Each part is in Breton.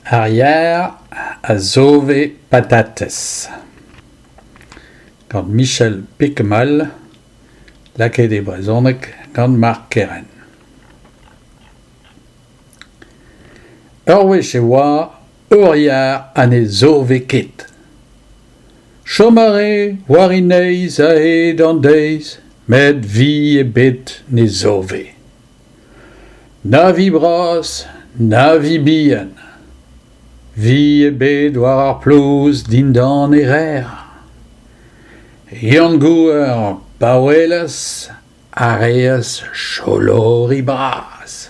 Ar yar a zove patatez gant Michel Piquemal, lakaet e brezhoneg gant Mark Kerrain. Ur wech e oa ur yar ha ne zove ket. Chom a rae war he neizh a-hed an deiz met vi ebet ne zove. Na vi bras, na vi bihan. Vi ebet war ar plouz dindan e rer. Yann Gouer, pa welas, a reas cholori bras.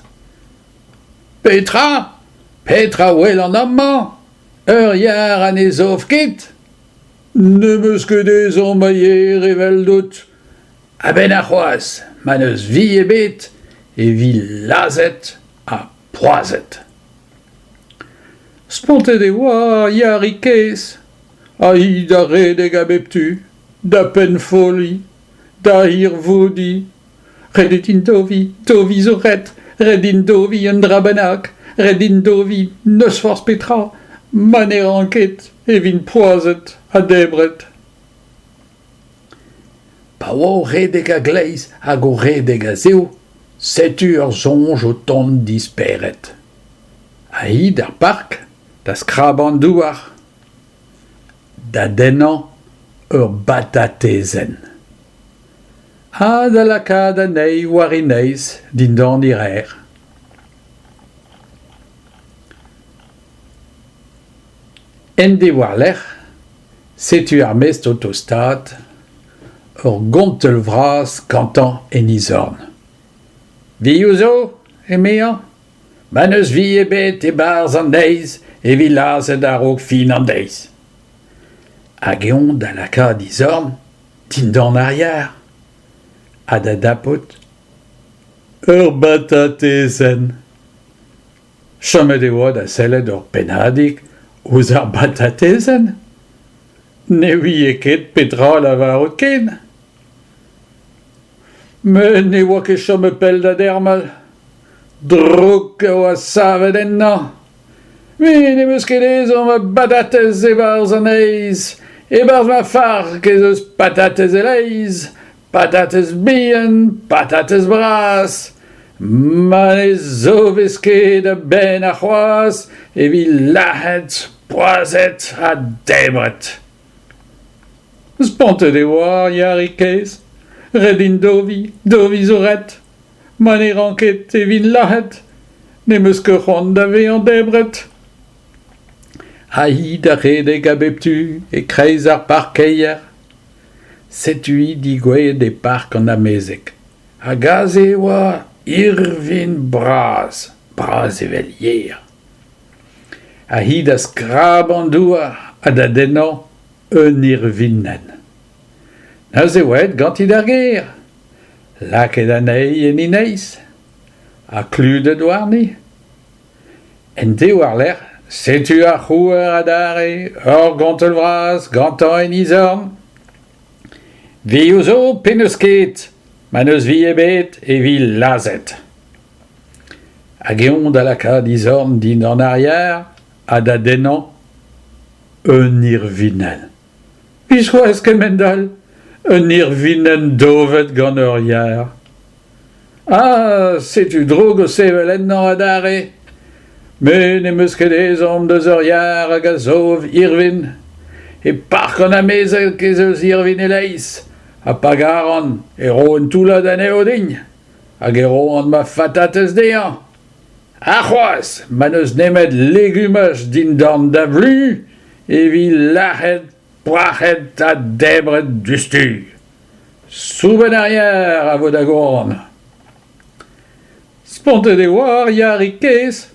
Petra ? Petra 'welan amañ ? Ur yar ha ne zov ket ? Ne'm eus ket ezhomm a yer eveldout. A-benn arc'hoazh, ma n'eus vi ebet, e vi lazhet ha poazhet. Spontet e oa ar yarig kaezh, ha hi da redek a bep tu, da pennfolliñ, da hirvoudiñ. Ret eo din doviñ, doviñ zo ret, ret din doviñ un dra bennak, ret din doviñ n'eus forzh petra, ma ne ran ket e vin poazhet ha debret. Pa oa o redek a-gleiz hag o redek a-zehou, setu ur soñj o tont d'he spered. Ha hi d'ar park da skrabañ an douar, da dennañ ur batatezenn ha da lakaat anezhi war he neizh dindan he rer. En deiz war-lerc'h, setu ar mestr o tostaat, ur gontell vras gantañ en e zorn. Vioù zo, emezañ, ma n'eus vi ebet e-barzh an deiz e vi lazhet a-raok fin an deiz. Hag eñ da lakaat e zorn dindan ar yar ha da dapout ur batatezenn. Chomet e oa da sellet ur pennadig ouzh ar batatezenn. Ne ouie ket petra lavarout ken. Met ne oa ket chomet pell da dermal. Drouk a oa savet ennañ. Me n'em eus ket ezhomm a batatez e-barzh an heiz. E-barzh ma fark ez eus patatez e-leizh. Patatez bihan, patatez bras. Ma ne zovez ket a-benn arc'hoazh e vi lazhet, poazhet ha debret. Spontet e oa ar yarig kaezh. Ret din doviñ, doviñ zo ret. Ma ne ran ket e vin lazhet. Ne'm eus ket c'hoant da vezañ debret. Ha hi da redek a bep tu e-kreiz ar parkeier. Setu-hi degouezhet e park an amezeg hag aze e oa irvin bras, bras evel yer. Ha hi da skrabañ an douar ha da dennañ un irvinenn. Neuze e oa aet ganti d'ar gêr, lakaet anezhi en he neizh ha kludet warni. En deiz war-lerc'h, setu ar c'hrouer adarre, ur gontell vras gantañ en e zorn. Vioù zo pe n'eus ket, ma n'eus vi ebet e vi lazhet. Hag eñ da lakaat e zorn dindan ar yar ha da dennañ un irvinenn. Biskoazh kemend-all, un irvinenn dovet gant ur yar. Ah, setu droug o sevel ennañ adarre. Me n'em eus ket ezhomm deus ur yar hag a sov irvin. E park an amezeg ez eus irvin e-leizh, ha pa garan e ro un toullad anezho din, hag e roan ma fatatez dezhañ. Ha c'hoazh, ma n'eus nemet legumaj dindan da vlu e vi lazhet, poazhet ha debret diouzhtu. Soubenn ar yar a vo da goan. Spontet e oa ar yarig kaezh.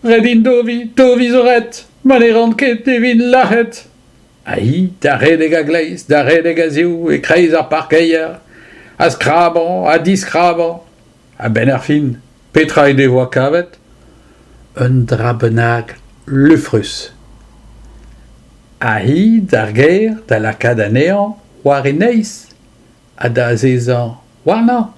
Ret int doviñ, doviñ zo ret, ma ne ran ket e vin lazhet. Ha hi da redek a-gleiz, da redek a-ziv e-kreiz ar parkeier, ha skrabañ ha diskrabañ. A-benn ar fin, petra he devoa kavet ? Un dra bennak lufrus. Ha hi d'ar gêr da lakaat anezhañ war he neizh ha da azezañ warnañ.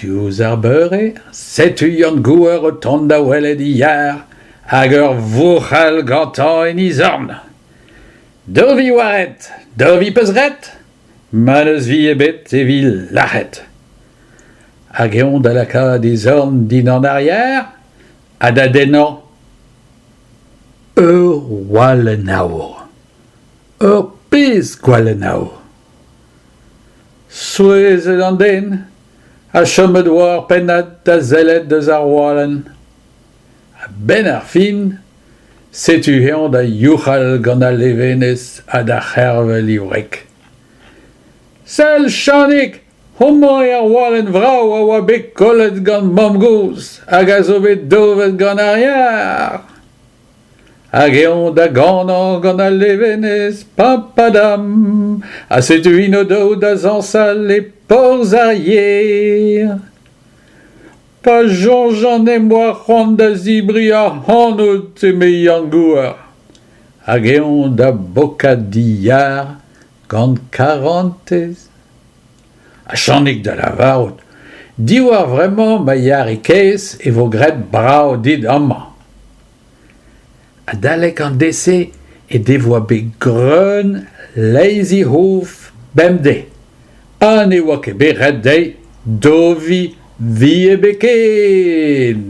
Diouzh ar beure, setu Yann Gouer o tont da welet e yar hag ur vouc'hal gantañ en e zorn. Dovi 'oa ret, dovi 'peus graet? Ma n'eus vi ebet e vi lac'het. Hag eñ da lakaat e zorn dindan ar yar ha da dennañ ur walenn aour. Ur pezh gwalenn aour. Souezhet an den ha chomet 'oa ur pennad da sellet deus ar walenn. A-benn ar fin, setu eñ da youc'hal gant al levenez ha da c'hervel e wreg. Sell, Chanig, homañ eo ar walenn vrav a oa bet kollet gant mamm-gozh hag a zo bet dovet gant ar yar. Hag eñ da ganañ gant al levenez papadam ha setu int o-daou da zañsal e porzh ar yer. Pa soñjan em boa c'hoant da zebriñ ac'hanout eme Yann Gouar. Hag eñ da bokat d'e yar gant karantez. Ha Chanig da lavarout diwar vremañ ma yarig kaezh e vo graet brav dit amañ. Adalek an deiz-se he devoa bet greun leizh he c'hof bemdez ha ne oa ket bet ret dezhi doviñ vi ebet ken.